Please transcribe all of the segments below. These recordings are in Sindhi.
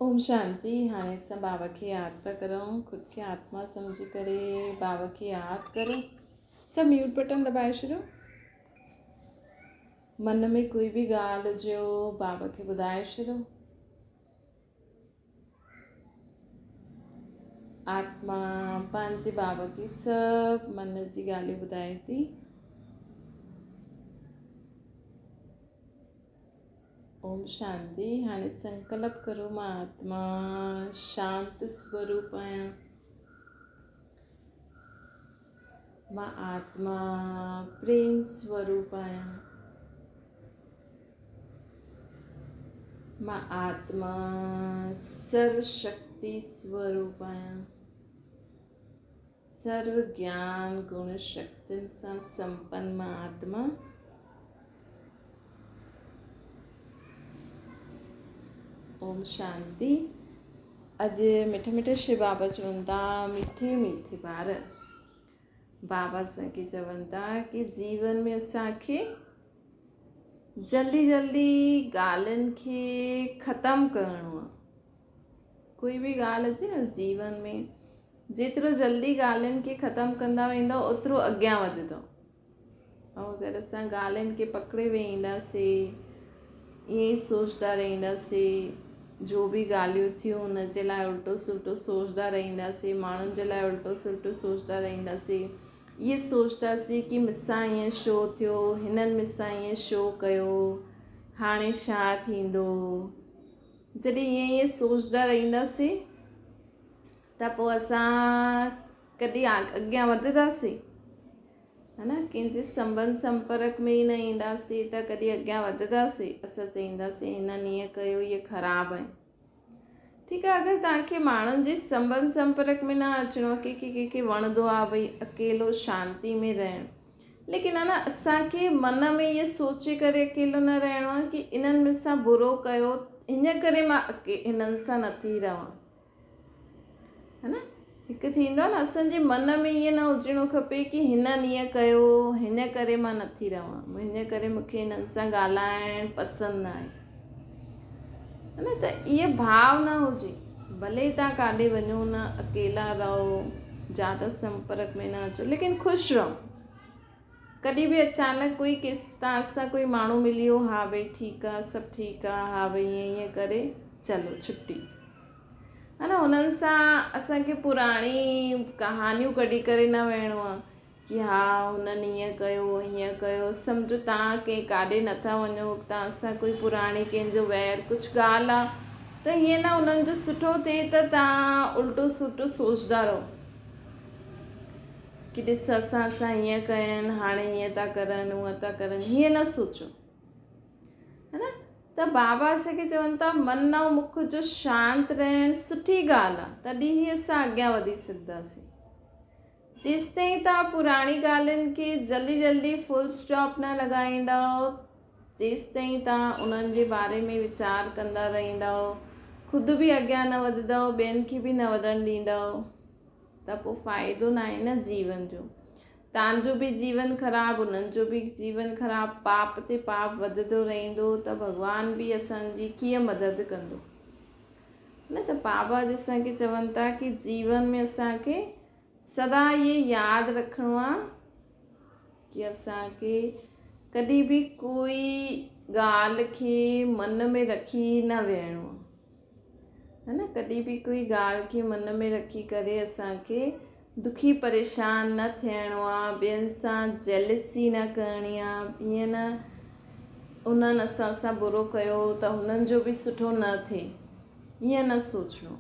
اوم شانتي هاڻي اسان بابا کي ياد ٿا ڪرون خود کي آتما سمجهي ڪري بابا کي ياد ڪرو سڀ ميوٽ بٽن دٻائي ڇڏيو من ۾ ڪوئي به ڳالهه هجيو بابا کي ٻڌائي ڇڏيو آتما پنهنجي بابا کي سڀ من جي ڳالهيون ٻڌائي ٿي. اوم شانتي هاڻي سنڪلپ ڪرو مان آتما شانت سوروپ آهيان مان آتما پريم سوروپ آهيان مان آتما سرو شڪتي سوروپ آهيان سرو گيان گڻ شڪتين سان سمپن مان آتما اوم شانتي اڄ مٺي مٺي شو بابا چون ٿا مٺي مٺي ٻار بابا اسان کي چون ٿا ڪي جيون ۾ اسان کي جلدي جلدي ڳالهين کي ختم ڪرڻو آهي ڪوئي به ڳالهه اچي نه جيون ۾ جيترو جلدي ڳالهين کي ختم ڪندا ويندو اوترو اڳيان وڌندو ۽ اگر اسان ڳالهين کي پڪڙي ويهنداسين ائين ئي سوچدا رهنداسين جو به ڳالهيون ٿيون ان جي لاء الٽو سلٽو سوچدا رهنداسين ماڻهن جي لاء الٽو سلٽو سوچدا رهنداسين اهي سوچداسين ڪي مون سان ائين ڇو ٿيو هنن مون سان ائين ڇو ڪيو هاڻي ڇا ٿيندو جڏهن ائين ائين سوچدا رهنداسين ته پوء اسان ڪڏهن اڳيان وڌنداسين ها نه ڪنهن جي سنٻنڌ سمپرڪ ۾ ئي نه اينداسين ته ڪڏهن اڳيان وڌنداسين اسان چئينداسين هنن ائين ڪيو اهي خراب آهن ٺيڪ آهي اگر توهان کي ماڻهن جي سنٻنڌ سمپرڪ ۾ نه اچڻو آهي ڪنهن کي ڪنهن کي وڻندو آهي ڀئي اڪيلو شانتي ۾ رهڻ ليڪن ها نه اسان کي من ۾ اهو سوچي ڪري اڪيلو نه رهڻو آهي ڪي انهن مون سان برو ڪيو ان ڪري مان هنن سان نٿي رهان ها نه هڪ ٿيندو آهي نه اسان جي من ۾ ائين نه هجڻو کپي ڪي هنن ائين ڪيو هن ڪري مان نٿي رهان هن ڪري مونکي هنن سان ڳالهائڻ پسند نه آهي ها نه ته اهي ڀاو نه هجي ڀلي توهان ڪاڏي وڃو نه اڪيلا رهو زياده سمپرڪ ۾ نه اچو ليڪن خوش رهو ڪڏهن به اچانڪ ڪوئي ڪس توهان سان ڪوئي ماڻهو ملي ويو ها ڀئي ٺيڪ آ سڀ ٺيڪ آ ها ڀئي ائين ائين ڪري چلو ڇٽي ها نه هنن سان اسان کي پراڻي ڪهاڻيون ڪڍي ڪري نه ويهڻو آ ڪي ها هنن ائين ڪيو هيئن ڪيو سمجهو توهان ڪنهن ڪاڏي نٿا وڃو توهان سان ڪوئي پراڻي ڪنهن جو وير ڪجهه ڳالهه آ ته هيئن نه هنن جو سٺو ٿئي ته توهان الٽو سلٽو سوچدا رهو ڪي ڏس اسان سان هيئن ڪين هاڻي هيئن ٿا ڪرن هونئن ٿا ڪرن هيئن نه سوچو ها نه ته بابا اسان کي چون ٿا من ۽ مک جو شانت رهڻ سٺي ڳالهه آهي تڏهن ئي اسان اڳيان وڌي سگهنداسين جيستائين توهان پراڻي ڳالهين کي جلدي جلدي فل اسٽاپ نه لڳائيندؤ جيستائين توهان انهن جي باري ۾ ويچار ڪندا رهندؤ خود به اڳيان نه وڌندؤ ٻين کي به نه وڌڻ ڏيندؤ ته پوء فائدو ناهي نه جيون جو. تان جو به جيون خراب انهن جو به جيون خراب پاپ تي پاپ وڌندو رهندو ته ڀڳوان به اسان جي ڪيئن مدد ڪندو نه ته بابا اڄ اسان کي چون ٿا ڪي جيون ۾ اسان کي سدا اهي ياد رکڻو آ ڪي اسان کي ڪڏهن به ڪوئي ڳالهه کي من ۾ رکي نه ويهڻو آ ها نه ڪڏهن به ڪوئي ڳالهه کي من ۾ رکي ڪري اسان کي دکي پريشان نه ٿيڻو آ ٻين سان جيلسي نه ڪرڻي آ ائين نه انهن اسان سان برو ڪيو ته هنن جو به سٺو نه ٿئي ائين نه سوچڻو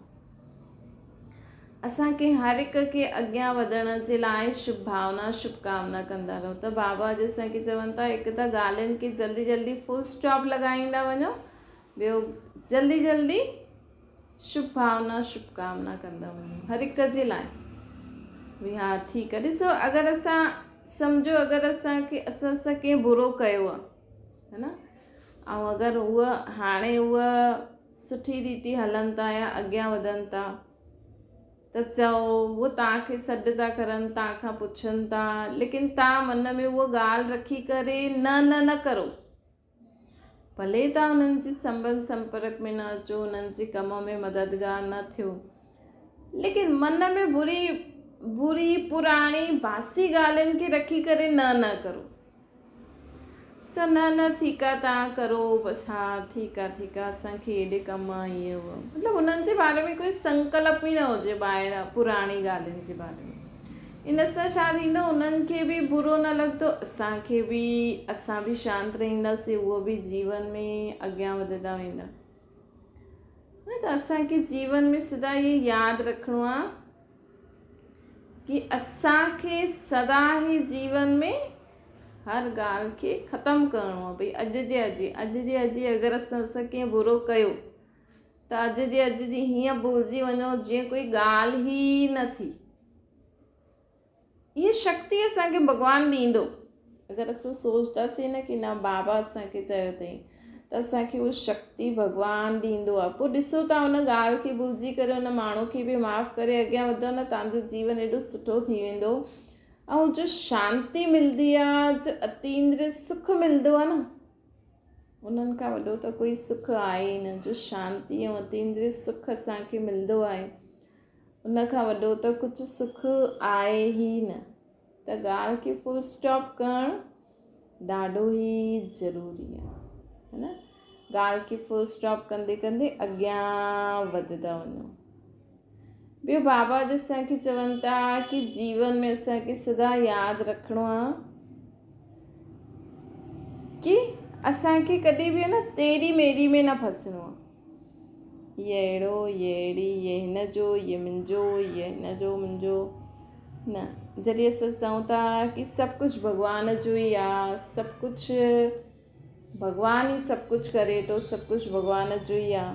اسان کي هر هڪ کي اڳيان وڌڻ جي لاء شڀ ڀاونا شڀ ڪامنا ڪندا رهو ته بابا اڄ اسان کي چون ٿا هڪ ته ڳالهين کي جلدي جلدي فل اسٽاپ لڳائيندا وڃو ٻيو جلدي جلدي شڀ ڀاونا شڀ ڪامنا ڪندا وڃو هر هڪ جي لاء ڀي ها ٺيڪ آ ڏسو اگر اسان سمجهو اگر اسان کي اسان سان ڪنهن برو ڪيو آ ها نه ۽ اگر هوء هاڻي هوء سٺي ريتي هلن ٿا يا اڳيان وڌن ٿا ته چئو هو توهان کي سڏ ٿا ڪرن توهان کان پڇن ٿا ليڪن توهان من ۾ هوء ڳالهه رکي ڪري نه نه نه ڪرو. ڀلي توهان انهن جي سنٻنڌ سمپرڪ ۾ نه اچو، انهن جي ڪم ۾ مددگار نه ٿيو، ليڪن من ۾ بري بري پراڻي باسي ڳالهين کي رکي ڪري نه نه ڪرو. چئو نه نه ٺيڪ آ توهان ڪرو بس ها ٺيڪ آ ٺيڪ آ اسان کي ايڏي ڪم آ ائين هو مطلب انهن جي باري ۾ ڪوئي سنڪلپ ئي نه هجي ٻاهران پراڻي ڳالهين جي باري ۾ ان سان ڇا ٿيندو انهن کي به برو نه لڳندو اسان کي به اسان به شانت رهنداسين اهو به جيون ۾ اڳيان وڌندا ويندا نه ته اسان کي جيون ۾ سدا اهي ياد رکڻو آ ڪي اسان کي سدا هي جيون ۾ هر ڳالهه کي ختم ڪرڻو آهي ڀئي اڄ جي اڄ اڄ جي اڄ اگر اسان سان ڪنهن برو ڪيو ته اڄ جي اڄ جي هيئن ڀلجي وڃو جيئن ڪوئي ڳالهه ئي نه ٿي. اها شڪتي اسان کي ڀڳوان ڏيندو. اگر اسان سوچداسين نه ڪي نه بابا اسان کي چيو اٿئي ته اسان کي اها شڪتي ڀڳوان ڏيندو آهي. پوء ڏسو توهان ان ڳالهه کي ڀلجي ڪري ان ماڻهو کي به معاف ڪري اڳيان وڌو نه توهان جو جيون ايڏو سٺو ٿي ويندو ۽ جو شانتي ملدي آهي جو اتيندري سک ملدو آهي نه انهن کان وڏو ته ڪوئي سک آهي ئي نه جو شانتي ۽ اتيندري سک اسان کي ملدو آهي. ان کان وڏو ته ڪجهه سک آهي ئي نه ته ڳالهه کي فل اسٽاپ ڪرڻ ڏاڍو ئي ضروري آهي ها نه ڳالهه کي فل اسٽاپ ڪندي ڪندي اڳيان وڌندا وڃو ٻيو بابا جي اسان کي چون ٿا ڪي جيون ۾ اسان کي سدا ياد رکڻو آهي ڪي اسان کي ڪڏهن به نه تيري ميري ۾ نه ڦسڻو آهي هيء اهڙو، هيء اهڙي، هيء هن جو، هيء منهنجو، هيء هن جو منهنجو. نه، جڏهن اسان چئون ٿا ڪي سڀ ڪجهه ڀڳوان جو ئي آ، سڀ ڪجهه ڀڳوان ئي سڀ ڪجهه ڪري ٿو، سڀ ڪجهه ڀڳوان جو ئي آ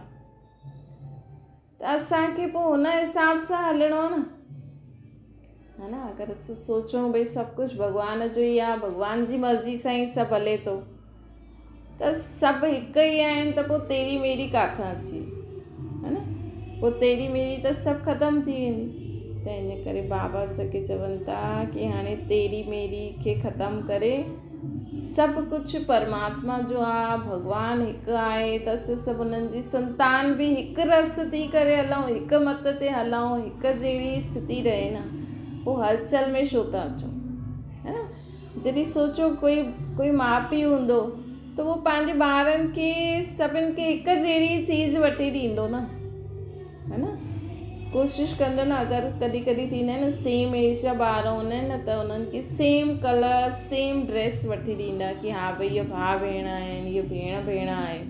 ته اسان کي پوء هن حساب سان هلڻو آ نه. ها نه اگر اسان سوچون ڀئي سڀ ڪجهه ڀڳوان جو ئي آ، ڀڳوان جي مرضي سان ئي سڀ هلي ٿو. ته سڀ هڪ ئي آهن ته پوء تيري ميري ڪاٿان اچي ها نه پوء تيري ميري ته سڀ ختم ٿي ويندي ته ان ڪري بابا اسان کي چون ٿا ڪي هاڻي تيري ميري کي ختم ڪري سڀ ڪجهه پرماتما جو آ ڀڳوان هڪ آهي ته اسان سڀ انهن جي سنتان به هڪ رس ٿي ڪري هلون هڪ مت تي هلون هڪ جهڙي اسٿتي رهي نه پوء هلچل ۾ ڇو ٿا اچون ها نه جڏهن سوچو ڪوئي ڪوئي ماء پيء هوندو ته اهو پنهنجي ٻارن کي سڀن کي هڪ جهڙي چيز وٺي ڏيندو نه ها نه ڪوشش ڪندو نه اگر ڪڏهن ڪڏهن ٿيندا آهن نه سيم ايج جا ٻار هوندا آهن نه ته انهن کي سيم ڪلر سيم ڊريس وٺي ڏيندا ڪي ها ڀئي اهي ڀاء ڀيڻ آهن اهي ڀيڻ ڀيڻ آهن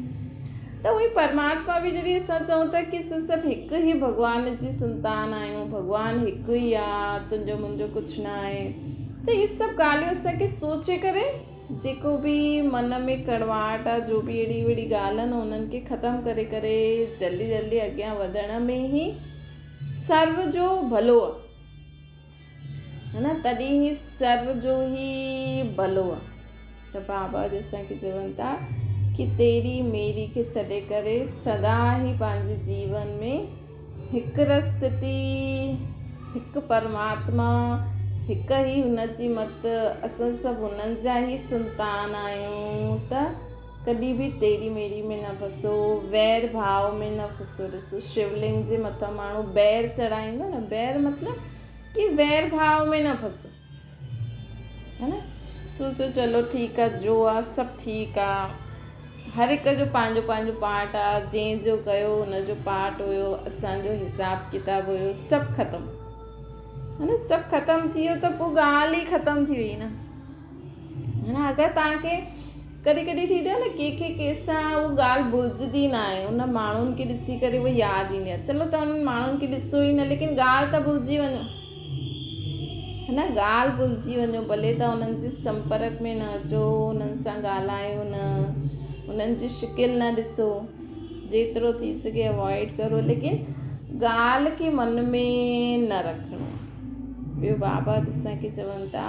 ته اهي پرماتما به جڏهن اسان چئون ٿا ڪي اسان سڀ هڪ ئي ڀڳوان جي سنتان آهيون ڀڳوان هڪ ئي آهي تنهنجو منهنجو ڪجهه نه آهي ته اهي سڀ ڳالهيون اسان کي سوچي ڪري جيڪو به من ۾ ڪڙواهٽ آ جو به اهڙي وهڙي ڳالهه آهن انهن کي ختم ڪري ڪري جلدي جلدي اڳيان وڌڻ ۾ ئي سرو جو ڀلو آ ها نه تڏهن ئي سرو جو ئي ڀلو آ ته بابا اڄ اسان کي چون ٿا ڪي تيري ميري کي ڇڏي ڪري سدا ئي پنهنجي جيون ۾ هڪ رس ستي، هڪ پرماتما، هڪ ئي هن جي مت، اسان سڀ هنن جا ئي سنتان آهيون ته ڪڏهن به تيري ميري ۾ نه ڦسو، وير ڀاء ۾ نه ڦسو. ڏسو شولنگ جي مٿان ماڻهو بير چڙهائيندو نه، بير مطلب ڪي وير ڀاء ۾ نه ڦسو. ها نه سوچو چلو ٺيڪ آ جو آ سڀ ٺيڪ آ هر هڪ جو پنهنجو پنهنجو پارٽ آ جنهن جو ڪيو ان جو پارٽ هيو اسان جو حساب ڪتاب هيو سڀ ختم ها نه سڀ ختم ٿي ويو ته پوء ڳالهه ئي ختم ٿي وئي نه ها نه اگر توهان کي ڪڏهن ڪڏهن ٿيندو آهي نه ڪنهن کي ڪنهن سان اها ڳالهه ڀلجندي نه آهي ان ماڻهن کي ڏسي ڪري اها ياد ايندي آهي چلو توهان انهن ماڻهن کي ڏسو ئي نه ليڪن ڳالهه ته ڀلجي وڃو هن ڳالهه ڀلجي وڃو ڀلي ته انهن جي سمپرڪ ۾ نه اچو انهن سان ڳالهايو نه انهن جي شڪل نه ڏسو جيترو ٿي سگهي اوائڊ ڪرو ليڪن ڳالهه کي من ۾ نه رکڻو ٻيو بابا اسان کي چون ٿا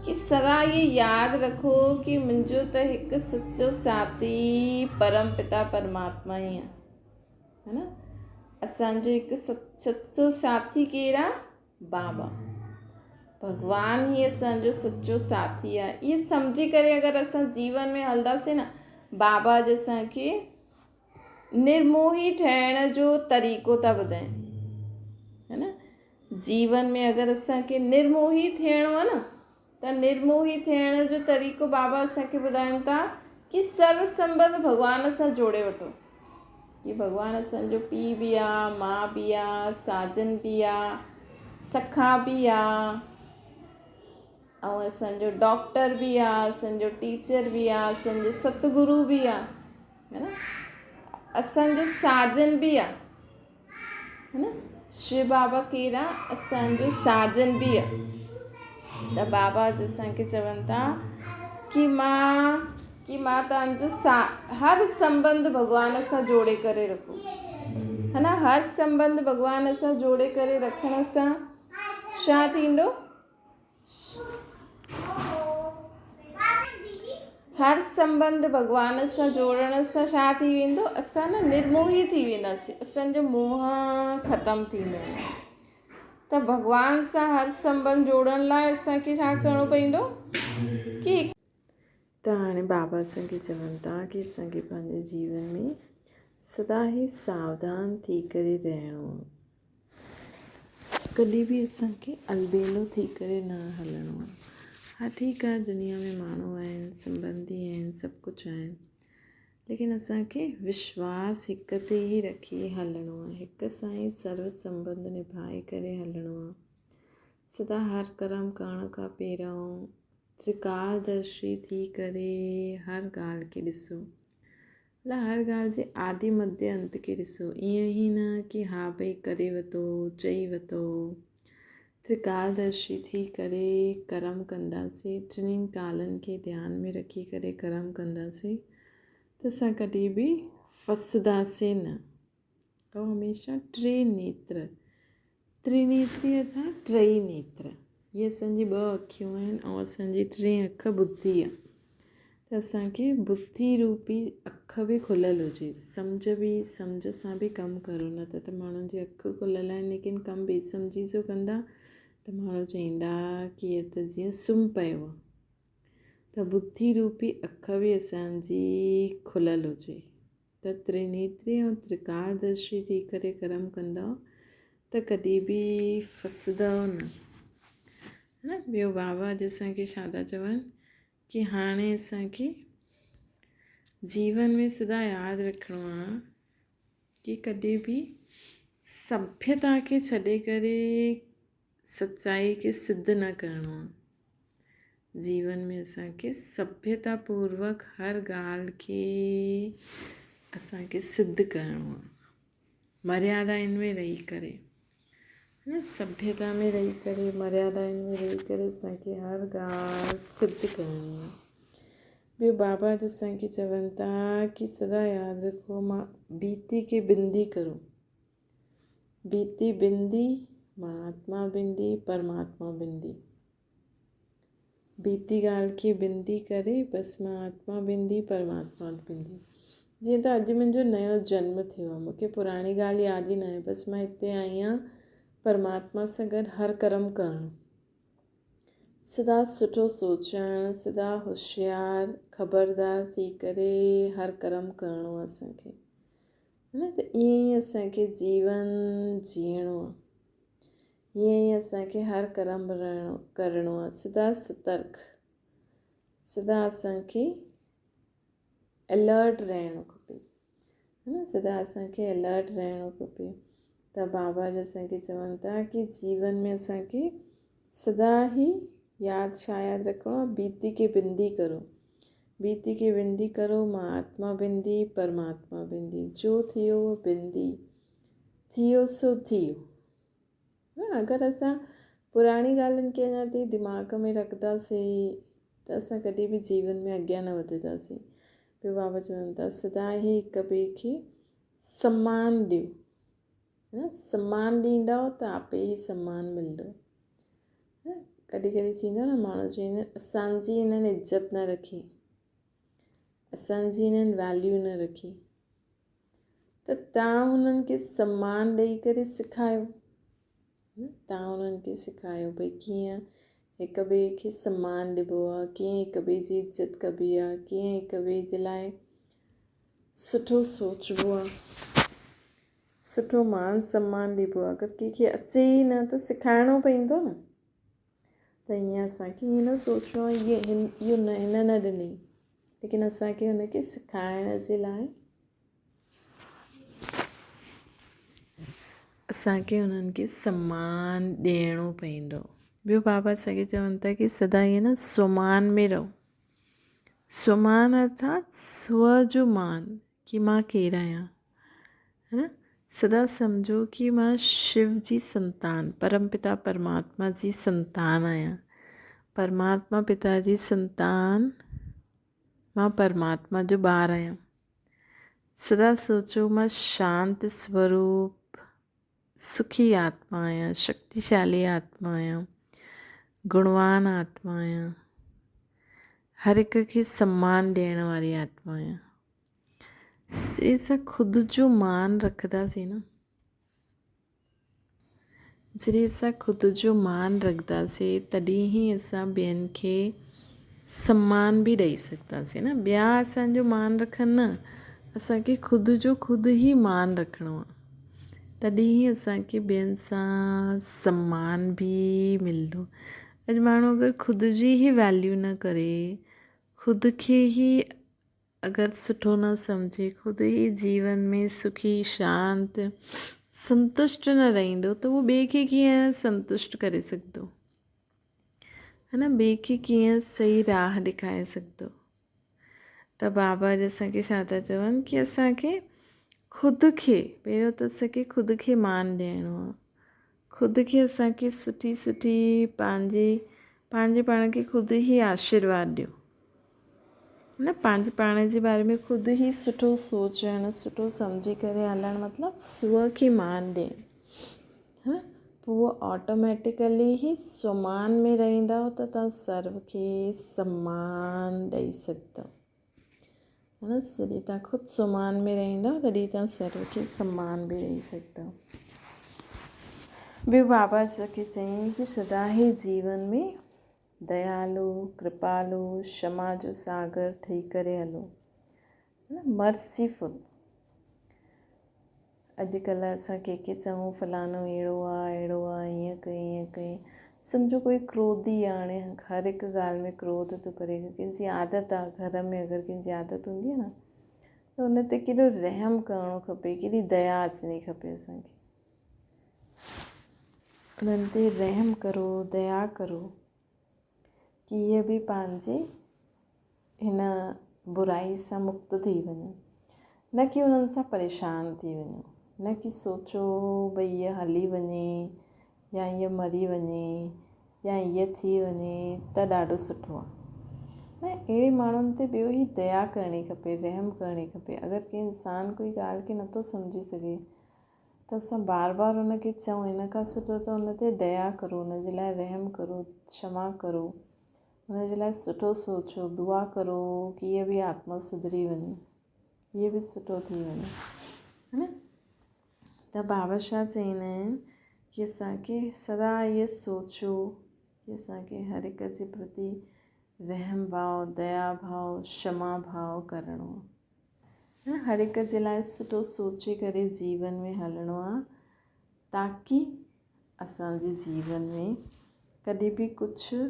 ڪي سدا اهي ياد رکو ڪي منهنجو ته هڪ سچو ساٿي پرم پتا پرماتما ئي آهي ها نه اسان جو هڪ سچو ساٿي ڪير آ بابا ڀڳوان ئي اسان جو سچو ساٿي آ اهي سمجهي ڪري اگر اسان جيون ۾ هلنداسين نه بابا اڄ اسان کي نرموهي ٺهڻ جو طريقو ٿا ٻڌائين هي نه. جيون ۾ اگر اسان کي نرموهي ٿيڻو آهي نه ته نرموهي ٿيڻ جو طريقو بابا اسان کي ٻڌائين ٿا ڪي سرو سنبنڌ ڀڳوان سان جوڙي وٺو. ڪي ڀڳوان اسان جو پيء به آ، ماء به آ، ساجن به آ، سکا به آ ۽ اسان جو ڊاڪٽر به آ، اسان جو ٽيچر به آ، اسان جو ستگرو به آ، هي نه، اسان جو ساجن به آ، هي نه. شو بابا ڪير آ؟ اسان جو ساجن به آ. ته بابا اڄ اسان کي چون ٿا ڪي مان ڪي مان توهان جو سا هر سنبنڌ ڀڳوان سان جوڙي ڪري رکو، هي نه. هر سنبنڌ ڀڳوان سان جوڙي ڪري رکڻ سان ڇا ٿيندو؟ هر سنٻنڌ ڀڳوان سان جوڙڻ سان ڇا ٿي ويندو؟ اسان نه نرموهي ٿي وينداسين، اسان جو موهه ختم ٿيندو ته ڀڳوان سان هر سنٻنڌ جوڙڻ لاء اسان کي ڇا ڪرڻو پوندو ڪي ته هاڻي بابا اسان کي چون ٿا ڪي اسان کي پنهنجي جيون ۾ سدا ئي ساوڌان ٿي ڪري رهڻو آهي. ڪڏهن به اسان کي البيلو ٿي ڪري نه هلڻو آهي. ها ٺيڪ آهي دنيا ۾ ماڻهو آهن، سنٻنڌي آهن، سڀ ڪجهه آهن ليڪن اسان کي وشواس هڪ تي ئي رکي هلڻو آهي، هڪ سان ئي سرو سنٻنڌ نڀائي ڪري هلڻو آهي. سدا هر ڪرم ڪرڻ کان پهريون ترڪالدرشي ٿي ڪري هر ڳالهه کي ڏسو. ڀلا هر ڳالهه جي آدي مڌيه انت کي ڏسو، ائين ئي نه ڪي ها ڀئي ڪري وتو، چئي وتو. ترڪالدرشي ٿي ڪري ڪرم ڪنداسين، ٽنهي ڪالن کي ڌيان ۾ رکي ڪري ڪرم ڪنداسين ته اسان ڪڏهن به ڦسنداسين نه. ۽ هميشه ٽي نيتر، ترينيتري اٿا ٽئي نيتر، هي اسان جي ٻه اکيون آهن ۽ اسان جي ٽين اک ٻڌي آهي ته اسان کي ٻڌي روپي اک به کليل هجي، سمجهه به سمجهه سان به ڪم ڪرو نه ته ته ماڻهن جي اک کليل آهن ليڪن ڪم بي سمجهي جو ڪندا ته ماڻهو چئيندا ڪي هي ته جيئن سمهه پيو آهي ته ٻڌي روپي اک به اسان جي کليل هجي. ته ترنيتري ۽ ترڪاردرشي ٿي ڪري ڪرم ڪندؤ ته ڪڏهن به ڦسندؤ نه. ها ٻيو بابا اڄ اسان کي ڇا ٿا چون ڪي هاڻي اسان کي جيون ۾ سدا ياد رکڻو آ ڪي ڪڏهن به سڀيتا کي ڇڏي ڪري سچائي کي سڌ نه ڪرڻو آ. جيون ۾ اسان کي سڀيتا پوروڪ هر ڳالهه کي اسان کي سڌ ڪرڻو آ. مريادائن ۾ رهي ڪري سڀيتا ۾ رهي ڪري مريادائن ۾ رهي ڪري اسان کي هر ڳالهه سڌ ڪرڻي آ. ٻيو بابا اڄ اسان کي چون ٿا ڪي سدا ياد رکو مان بيتي کي بندي ڪرو. بيتي بندي، مهاتما بندي، پرماتما بندي. بيتي ڳالهه کي بندي ڪري بس مهاتما بندي، پرماتما بندي. جيئن ته اڄ منهنجو نيو جنم ٿيو آهي، مون کي پراڻي ڳالهه ياد ئي ناهي، بس مان هتي آئي آهيان پرماتما سان گڏ هر ڪرم ڪرڻ. سدا سٺو سوچڻ، سدا هوشيار، خبردار ٿي ڪري هر ڪرم ڪرڻو آهي اسان کي. نه ته ائين ئي اسان کي جيون جيئڻو آ، ائين ئي اسان کي هر ڪرم رهڻو ڪرڻو آ، سدا سترڪ، سدا اسان کي الرٽ رهڻو کپي، نه سدا اسان کي الرٽ رهڻو کپي. ته بابا جي اسان کي چون ٿا ڪي جيون ۾ اسان کي سدا ئي ياد ڇا ياد رکڻو آ، بيتي کي بندي ڪرو، بيتي کي بندي ڪرو، مهاتما بندي، پرماتما بندي، جو ٿيو بندي، ٿيو سو ٿيو. ها اگر اسان پراڻي ڳالهين کي اڃا تائين دماغ ۾ رکنداسين ته اسان ڪڏهن به جيون ۾ اڳيان نه وڌنداسين. ٻيو بابا چون ٿا سدا ئي هڪ ٻئي کي سمان ڏيو. سمان ڏيندؤ ته آپي ئي سمان ملندو. ڪڏهن ڪڏهن ٿيندو آهي نه ماڻهو چوندا آهن اسان جي هنن عزت نه رکي، اسان جي هنن ويليو نه رکي، ته توهان هنن کي سمان ڏيئي ڪري سکايو، توهان هنن کي سکايو ڀئي ڪيئن هڪ ٻئي کي سمان ڏبو آهي، ڪيئن هڪ ٻئي جي عزت ڪبي آهي، ڪيئن هڪ ٻئي جي لاء سٺو سوچبو آ، سٺو مان سمان ڏبو آ. اگر ڪنهن کي اچي ئي نه ته سکائڻو پوندو نه. ته ائين اسان کي ائين نه سوچڻو آهي اهي هن اهو نه هن نه ڏني، ليڪن اسان کي هن کي سکائڻ جي لاء اسان کي انهن کي سمان ڏيڻو پوندو. ٻيو بابا اسان کي چون ٿا ڪي سدا ائين نه سمان ۾ رهو. سمان ارٿات سو جو مان ڪي مان ڪير آهيان، ها نه؟ سدا سمجهو ڪي مان شو جي سنتان، پرم پتا پرماتما جي سنتان آهيان. پرماتما پتا جي سنتان، مان پرماتما جو ٻار آهيان. سدا سوچو مان شانت سوروپ سکي آتما آهيان، شڪتيشالي آتما آهيان، گڻوان آتما آهيان، هر هڪ کي سمان ڏيڻ واري آتما آهيان. جي اسان خود جو مان رکنداسين نه، جڏهن اسان خود جو مان رکنداسين تڏهن ئي اسان ٻين کي سمان به ڏئي سگهنداسين نه. ٻيا اسان جو مان رکن نه، اسان کي خود جو خود ئي مان رکڻو آهي، تڏهن ئي اسان کي ٻين سان سمان به ملندو. اڄ ماڻهو اگر خود جي ئي ويليو نه ڪري، خود کي ئي اگر سٺو نه سمجهي، خود ئي جيون ۾ سکي، شانت، سنتشٽ نه رهندو ته هو ٻئي کي ڪيئن سنتشٽ ڪري سگهندو؟ ها نه، ٻئي کي ڪيئن صحيح راهه ڏيکاري سگهندو؟ ته بابا اڄ اسان کي ڇا ٿا چون ڪي اسان کي خود کي پهريون ته اسان کي خود کي مان ڏيڻو آهي، خود کي اسان کي سٺي سٺي پنهنجي پنهنجي پاڻ کي خود ئي آشيرواد ڏيو نه، پنهنجي پاڻ جي باري ۾ خود ئي سٺو سوچڻ، سٺو سمجهي ڪري هلڻ مطلب سو کي مان ڏيڻ. ها پوء آٽوميٽيڪلي ئي سمان ۾ رهندؤ ته توهان سرو کي سمان ڏئي سگهندؤ. ها نه، جڏهن توهان خود سمان ۾ رهندؤ تڏهن توهان سرو کي سمان به ڏئي سگهندؤ. ٻيو بابا کي چيائين ڪي سدا ئي جيون ۾ ديالو، ڪرپالو، شما جو ساگر ٺهي ڪري هلو. مرسيفل. اڄڪلهه اسان ڪنهن کي چئون فلاڻو اهڙو آ، اهڙو آ، ائين ڪئي، ائين ڪئي، سمجهو ڪوئي ڪروڌي آ، هاڻي هر هڪ ڳالهه ۾ ڪروڌ ٿو ڪري، ڪنهن جي عادت آ، گهر ۾ اگر ڪنهن جي عادت هوندي آ نه ته ان تي ڪيڏو رحم ڪرڻو کپي، ڪيڏي ديا اچڻي کپي اسان کي. انهن تي رحم ڪرو، ديا ڪرو ڪي اهي به پنهنجي هن برائي سان مڪت ٿي وڃن، نه ڪي انهن سان پريشان ٿي وڃو، نه ڪي سوچو ڀئي هيء هلي وڃي يا هيء مري وڃي يا هيء ٿي وڃي ته ڏاڍو سٺو آهي. نه، اهڙي ماڻهن تي ٻيو ئي ديا ڪرڻي کپي، رحم ڪرڻي کپي. اگر ڪنهن انسان ڪوئي ڳالهه کي نٿو سمجهي سگهي ته اسان بار بار ان کي چئون، ان کان سٺو ته ان تي ديا ڪرو، ان جي لاء رحم ڪرو، ڪشما ڪرو، ان جي لاء سٺو سوچو، دعا ڪرو ڪي هيء به آتما سڌري وڃي، هيء به سٺو ٿي وڃي. ها نه؟ ته بابا ڇا چئيندا آهن ڪي اسان کي سدا اهي سوچو ڪي اسان کي هر هڪ جي پرتي رحم ڀاء، ديا ڀاء، ڪشما ڀاء ڪرڻو آهي. هر هڪ جي لاء سٺو سوچي ڪري جيون ۾ هلڻو آهي تاڪي اسان جي جيون ۾ ڪڏهن به ڪجهه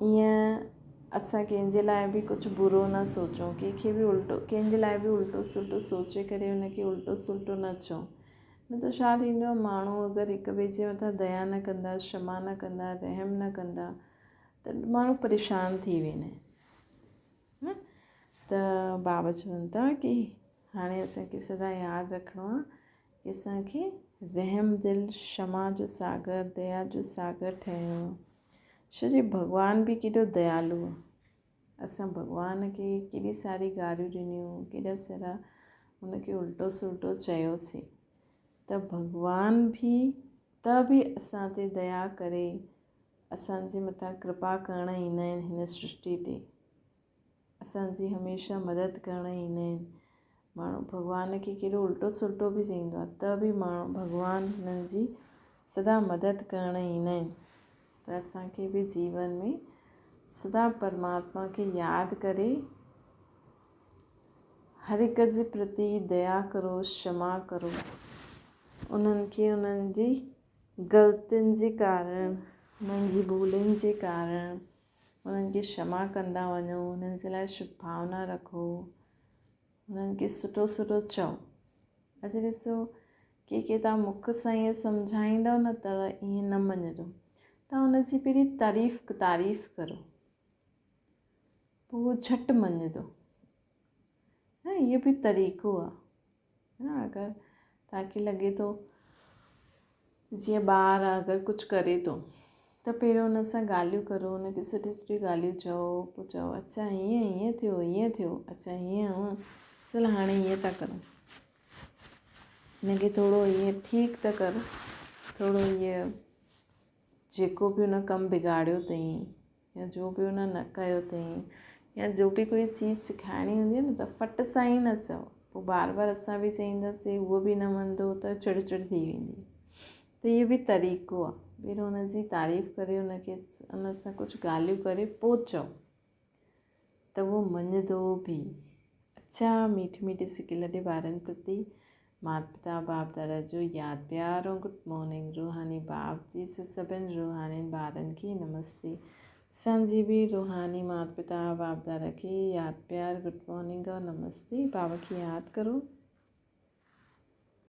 ائين اسان ڪنهن جي لاء به ڪجهه برو نه سوچون، ڪنهن کي به الٽو ڪنهن جي لاء به الٽو سلٽو سوچي ڪري ان کي الٽو سلٽو نه چئون. نه ته ڇا ٿيندو آهي ماڻهو اگر هڪ ٻئي جي مٿان ديا نه ڪندا، ڪشما نه ڪندا، رحم نه ڪندا ته ماڻهو پريشان ٿي ويندا آهن. ته بابا چون ٿا ڪي هاڻي اسان کي سدا ياد رکڻو آهي ڪي اسان کي رحم دل، ڪشما جو ساگر، ديا جو ساگر ٺهڻو آهي. ڇو جي ڀڳوان به ڪيڏو ديالو آهي. اسان ڀڳوان کي ڪيڏي ساري گاريون ڏنيون، ڪيڏا سارا ان کي الٽو سلٽو چيوسين ته ڀڳوان به ته به اسان تي ديا ڪري اسان جي مٿان ڪرپا ڪرڻ ايندا آهن هن سرشٽي تي. اسان جي هميشه مدد ڪرڻ ايندا آهن. ماڻهو ڀڳوان کي ڪيڏو الٽو سلٽو به چئيندو آهي ته به ماڻهو ڀڳوان هنن جي سدا مدد ڪرڻ ايندا آهن ته اسان کي به جيون ۾ سدا پرماتما کي ياد ڪري هر هڪ جي پرتي ديا ڪرو، شما ڪرو، انهن کي انهن جي غلطين جي ڪارڻ، انهن جي ڀولن جي ڪارڻ انهن کي شما ڪندا وڃو، انهن جي لاء شڀ ڀاونا رکو، انهن کي سٺو سٺو چئو. اڄ ڏسو ڪي ڪي توهان مک سان ائين سمجهائيندؤ نه ته ائين نه مڃندو. توهان ان جي پهرين تعريف تعريف ڪرو پوء اهو جهٽ مڃندو. نه اهو به طريقو آهي نه اگر توهان کي لڳي ٿو جيئن ٻار آهي اگر ڪجهه ڪري ٿو ته پهريون ان سان ڳالهيون ڪرو ان کي سٺي سٺي ڳالهيون چئو پوء چئو اڇا هيئن هيئن ٿيو هيئن ٿيو اڇا هيئن هونئن چل هاڻي هيئن ٿا ڪرون هن کي ٿورو ائين ٺيڪ ته ڪر ٿورو ائين جيڪو به هن ڪم بگاڙيو اٿئي يا جو به هن نه ڪيو اٿئي يا جو به ڪوئي چيز سکائڻي هوندي آهي نه ته فٽ سان ئي نه چئو پوء بار بار اسان به چئينداسين اهو به نه مڃندو ته چڙ چڙ ٿي ويندي ته اهو به طريقو آهي پهريون هن جي تعريف ڪري هن کي ان سان ڪجهه ڳالهيون ڪري پوء چئو ته اهو مڃندو به. اڇا ميٺي ميٺي سڪي لڏي ٻارن پرتي مات پتا باپ دادا جو ياد پيار ۽ گڊ مارننگ روحاني باپ جي سڀن روحانين ٻارن کي نمستي اسان جي به روحاني مات پتا باپ دادا کي ياد پيار گڊ مارننگ ۽ نمستي بابا کي ياد ڪرو.